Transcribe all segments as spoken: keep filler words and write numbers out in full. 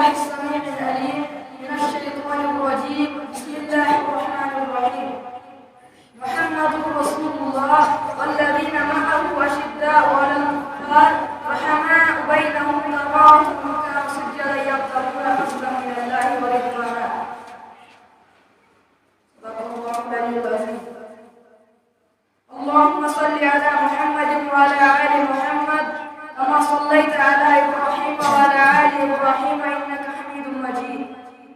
السميع العليم من الشيطان الرجيم. بسم الله الرحمن الرحيم. محمد رسول الله والذين معه أشداء على الكفار رحماء بينهم تراهم ركعا سجدا يبتغون فضلا من الله ورضوانا. صدق الله العلي العظيم. اللهم صل على محمد وعلى آل محمد كما صليت على إبراهيم وعلى آل إبراهيم إنك حميد مجيد.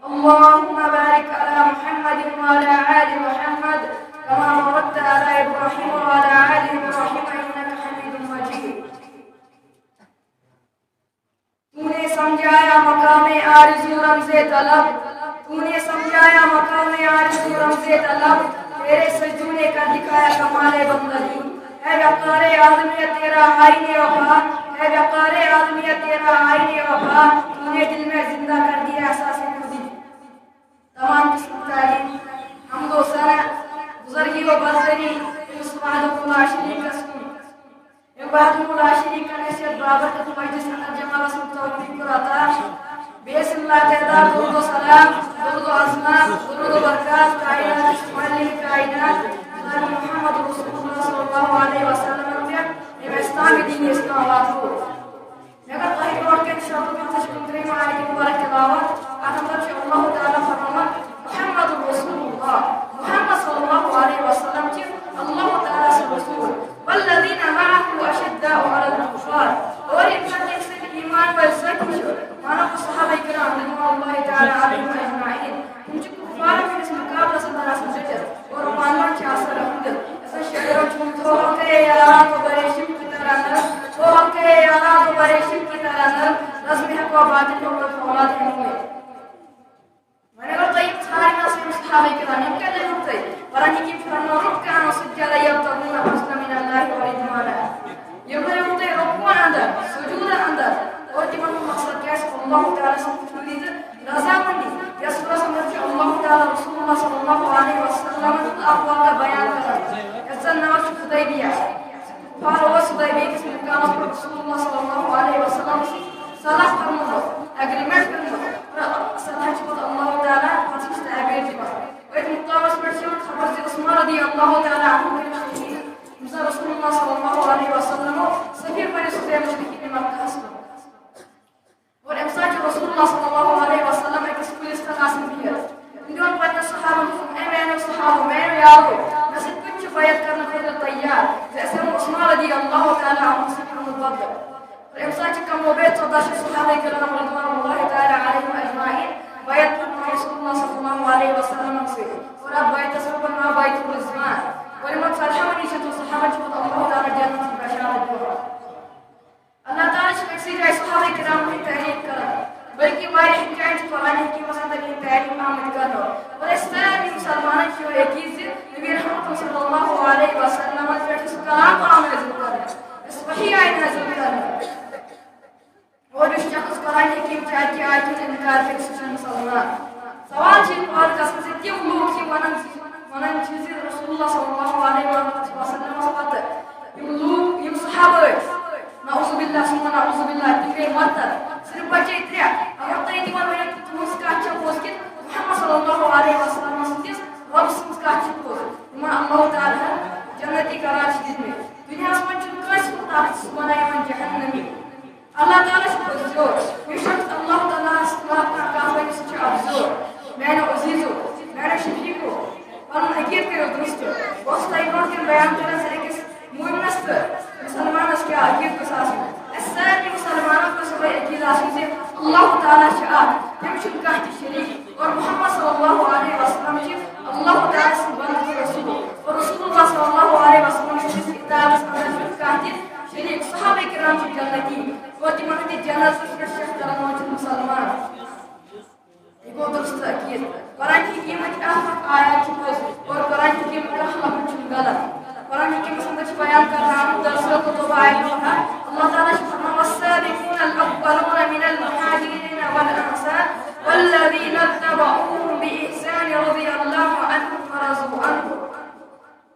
اللهم بارك على محمد وعلى آل محمد كما باركت على إبراهيم وعلى آل إبراهيم إنك حميد مجيد. تو نے سمجھایا مقام آرزو رمز طلب، تو نے سمجھایا مقام آرزو رمز طلب، تیرے سجدوں نے کر دکھایا کمال بندگی۔ اے وقار آدمیت تیرا آئین وفا، اے وقار آدمیت تیرا آئین وفا، تو نے دل میں زندہ کر دیا احساس خودی۔ تمام قسم تعریف، حمد و ثنا، بزرگی و برتری اس وحدہ لا شریک کس کن۔ اے وحدہ لا شریک کن حیثیت بابرکت مجلس اندر جمع رسم توفیق و عطا۔ بے شمار تعداد درود و سلام، درود و عظمت، درود و برکات کائنات شمال کائنات حضرت محمد رسول اللہ صلی اللہ علیہ وسلم پہ، اے اسلام دین اسلام واتو۔ مگر تۄہہِ برونٛٹھ کَنہِ چھُ اَتھ منٛز چھُ ترٛیٚیِم آیت مُبارک تِلاوت۔ اَتھ اَندَر چھُ اللہ تعالیٰ فرماوان، محمد رسول اللہ، محمد صلی اللہ علیہ وسلم چھِ اللہ تعالیٰ سٕنٛدۍ رسول۔ والذین معه اشداء علی الکفار۔ اور یِم زَن تٔمۍ سٕنٛدۍ ایمان وٲلۍ سٲتھی چھِ، مانو صحابہ کرام رضوان اللہ تعالیٰ علیہم اجمعین، تِم چھِ کفارن ہٕنٛدِس مُقابلَس اَندَر آسان ڈٔٹِتھ۔ اور پانہٕ ؤنۍ چھِ آسان رٔٹِتھ۔ ایسا شعرو چھُ، "تو ہو کے یاران کو بڑے شم کی طرح نرم، تو ہو کے یاران کو بڑے شم کی طرح نرم، رزم حق و باطل کو تو فولاد ہے منہ میں۔" وۄنۍ اگر تۄہہِ یِم ژھانٛڈٕنۍ آسن، یِم صحابہ کرام، یِم کَتہِ لٔبِو تۄہہِ؟ قرآن حکیم چھُ فرماوان، "رُکعاً سُجَّدًا یَبْتَغُونَ فَضْلًا مِنَ اللَّهِ وَرِضْوَانًا۔" یِم لٔبِو تۄہہِ رُکوعن اندر، سجوٗدن اندر، اور تِمن ہُنٛد مقصد کیٛاہ چھُ؟ اللہ تعالیٰ سٕنٛز خوشنودی تہٕ رضامندی، یۄس رضامندی چھِ اللہ تعالیٰ رسول اللہ صلی اللہ علیہ وسلم ہُنٛد اکھ واقعہ بیان کران، یتھ زن ناو چھُ حدیبیہ۔ کفار اوس حدیبیہ کِس مقامس پٮ۪ٹھ رسول اللہ صلی اللہ علیہ وسلم سۭتۍ صلح فرمومُت، ایگریمنٹ کرمُت، اور صلح چھُ پتہٕ اللہ تعالیٰ پتہٕ چھُ تعبیر دِوان۔ أتھۍ مقامس پٮ۪ٹھ چھِ یِوان خبر زِ عثمان رضی اللہ تعالیٰ عنہ کٔرِکھ شہید، ییٚمہِ ساتہٕ رسول اللہ صلی اللہ علیہ وسلم سفیر بٔنِتھ سُہ مشرکین مکہ ہس منٛز۔ اور اَمہِ ساتہٕ چھُ رسول اللہ صلی اللہ علیہ وسلم أکِس کُلِس تَل آسان بِہِتھ۔ تِم دِوان پننٮ۪ن صحابن حُکُم، "اے میانیو صحابو، میانیو یارو، مےٚ سۭتۍ کُس چھُ بیعت کرنہٕ خٲطرٕ تیار زِ أسۍ ہٮ۪مو عثمان رضی اللہ تعالیٰ عنہ سۭتۍ پنُن بدلہٕ؟" اور اَمہِ ساتہٕ چھِ کم و بیش ژۄداہ شیٚتھ صحابہ کرام رضوان اللہ تعالیٰ علیہم اجمعین بیعت کرناوان رسول اللہ صلی اللہ علیہ وسلم سۭتۍ۔ اور اَتھ بیعتس چھُ ناو بیعت الرضوان۔ اور یِمن ژۄدہَن نِش چھِ تِم صحابہ چھِ پتہٕ اللہ تعالیٰ جنت ہٕنٛز بشارت دِوان۔ اللہ تعالیٰ چھُ أکسٕے جایہِ صحابہ کرام ہٕنٛز تعریٖف کران، بلکہِ واریاہن جاین چھُ قرآن حکیمس اندر یہِ تعریٖف آمٕژ کرنہٕ۔ اور أسۍ سارنٕے مسلمانن چھُ یہِ یقین زِ نبی رحمت صلی اللہ علیہ وسلمس پٮ۪ٹھ چھُ کلام آو نازل کرنہٕ، یۄس وحی آیہِ نازل کرنہٕ۔ اور یُس شخص قرآن حکیم چہِ اکہِ آیتہِ ہُنٛد انکار کرِ، سُہ چھُنہٕ مسلمان۔ سوال چھُ یہِ پٲدٕ گژھان زِ تِم لوٗکھ یِم ونان، ونان چھِ زِ رسول اللہ صلی اللہ علیہ وسلمس پتہٕ یِم لوٗکھ، یِم صحابہ ٲسۍ، نعوذ باللہ ثم نعوذ باللہ، تِم گٔے مرتد۔ صرف بچے ترٛےٚ۔ اگر تُہۍ تِمن ؤنِو، تِہنٛز کتھ چھےٚ پوٚز کِنہٕ محمد صلی اللہ علیہ وسلم سٕنٛدِس رۄب سٕنٛز کتھ چھِ پوٚز، یِمن اللہ تعالیٰ ہن جنتی قرار چھِ دِتمٕتۍ۔ دُنیاہس منٛز چھُنہٕ کٲنٛسہِ ہُنٛد طاقت، سُہ بنایہِ یِمن جہنمی۔ اللہ تعالیٰ چھُ پوٚز زیوٗٹھ۔ یُس شخص اللہ تعالیٰ ہس خلاف کانٛہہ کتھ ونہِ، سُہ چھُ اکھ زیوٗٹھ۔ میانیو عزیزو، میانیو شفیقو، پنُن عقیٖدٕ کٔرِو درست۔ بہٕ اوسُس تۄہہِ برونٛٹھ کَنہِ بیان کران زِ أکِس مومنس تہٕ مسلمانس کیٛاہ عقیٖدٕ گوٚژھ آسُن؟ اَسہِ سارنٕے مسلمانن گوٚژھ یِہوٚے عقیٖدٕ آسُن زِ اللہ تعالیٰ چھُ اکھ، تٔمِس چھُنہٕ کانٛہہ تہِ شریٖک، اور محمد صلی اللہ علیہ وسلم چھِ اللہ تعالیٰ سٕنٛدۍ بندٕ تہٕ رسول، اور رسول اللہ صلی اللہ علیہ وسلم چھُ کِتابس اندر چھُنہٕ کانٛہہ تہِ شریٖک۔ صحابہ کرام چھِ جنتی، اور تِمن ہٕنٛدِ جنازس پٮ۪ٹھ شک کرن وٲلۍ چھِ مسلمان۔ یہِ گوٚو درست عقیٖدٕ۔ قرآن حکیٖمٕچ اکھ اکھ آیت چھِ پوٚز، اور قرآن حکیٖمُک کانٛہہ لفظ چھُنہٕ غلط۔ قرآن حکیٖمس اندر چھُ بیان کرنہٕ آمُت، دَرسَس گوٚو آیت نمبر۔ اللہ تعالیٰ چھُ فرماوان، "والسابقون الأولون من المهاجرين والأنصار والذين اتبعوهم بإحسان رضي الله عنهم ورضوا عنه۔"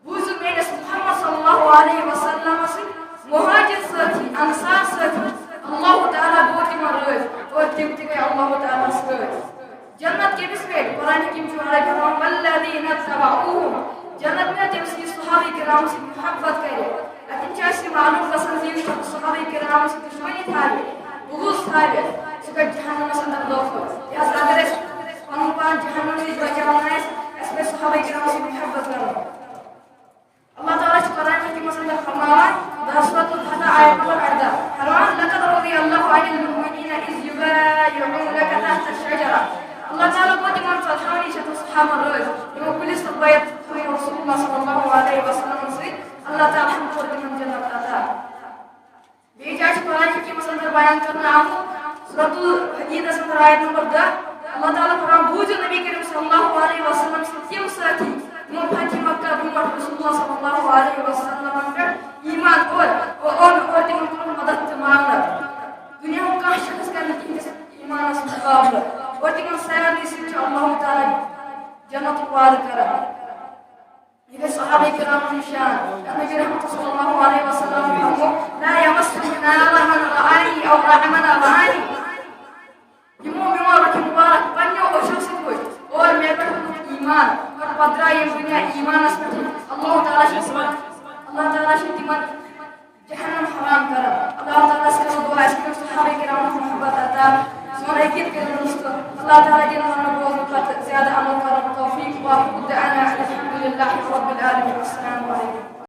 بوٗزِو میٲنِس محمد صلی اللہ علیہ وسلم سٕنٛدۍ مہاجر سٲتھی، انصار سٲتھی، اللہ تعالیٰ گوٚو تِمن رٲضۍ اور تِم تہِ گٔے اللہ تعالیٰ سۭتۍ۔ جنت کٔمِس پٮ۪ٹھ؟ قرآن حکیم چھُ وَنان، فرماوان، "والذین اتبعوہم"۔ جنت مِلہِ تٔمِس، یُس صحابہ کرام سۭتۍ محبت کرِ۔ اَتٮ۪ن چھِ اَسہِ یہِ معلوم گژھان زِ یُس صحابہ کرام سۭتۍ دشمنی تھاوِ، بغض تھاوِ، سُہ گژھِ جہنمس اندر دٲخل۔ لہذا اگر اَسہِ پنُن پان جہنم نِش بچاوُن آسہِ، اَسہِ پزِ صحابہ کرام سۭتۍ محبت کرُن۔ اللہ تعالیٰ چھُ قرآن حکیمس اندر فرماوان، سورۃ الفتح آیت نمبر ارداہ، فرمان، "لقد رضی اللہ عن المؤمنین اذ یبایعونک تحت الشجرہ۔" اللہ تعالیٰ کوٚر تِمن فتحن نِش، یتھ صحابہ رٲضۍ، یِمو کُلِس تل بیعت تھٲو رسول اللہ صلی اللہ علیہ وسلم سۭتۍ، اللہ تعالیٰ ہن کوٚر تِمن جنت عطا۔ بیٚیہِ جایہِ چھُ قرآن حکیمس اندر بیان کرنہٕ آمُت، سورۃ الحدیدس اندر آیت نمبر دَہ، اللہ تعالیٰ فرمان، بوٗزِو نبی کریم صلی اللہ علیہ وسلم سٕنٛدۍ تِم سٲتھی، یِمو فتح مکہ برونٛٹھ رسول اللہ صلی اللہ علیہ وسلمن پٮ۪ٹھ ایمان کوٚر، اور، اور، اور تِمن کوٚرُکھ مدد تہٕ معاونت۔ دُنیاہُک کانٛہہ شخص کرِ نہٕ تِہنٛدِس ایمانس مُقابلہٕ، اور تِمن سارنٕے سۭتۍ چھُ اللہ تعالیٰ جنتُک وعدٕ کران۔ یہِ گژھِ صحابہ کرامن ہُنٛد شان۔ نبی رحمت صلی اللہ علیہ وسلم فرموو، "لا یمسنی نار من رآنی او رآ من رآنی۔" یِمو میون رخ مبارک پننیو أچھو سۭتۍ وُچھ اور مےٚ پٮ۪ٹھ اوٚنُکھ ایمان، اور پتہٕ درٛاے یِم دُنیا ایمانس پٮ۪ٹھٕے۔ اللہ تعالیٰ چھُ تِمن، اللہ تعالیٰ چھُ تِمن جہنم حرام کران۔ اللہ تعالیٰ ہس کرو دعا، اسہِ کٔرِو صحابہ کرامن ہُنٛد محبت عطا، سون عقیدٕ کٔرِو درست۔ اللہ تعالیٰ دِنۍ وننہٕ بوزنہٕ پتہٕ زیادٕ عمل کرنُک توفیق۔ وآخر دعوانا ان الحمد للہ رب العالمین۔ السلام علیکم۔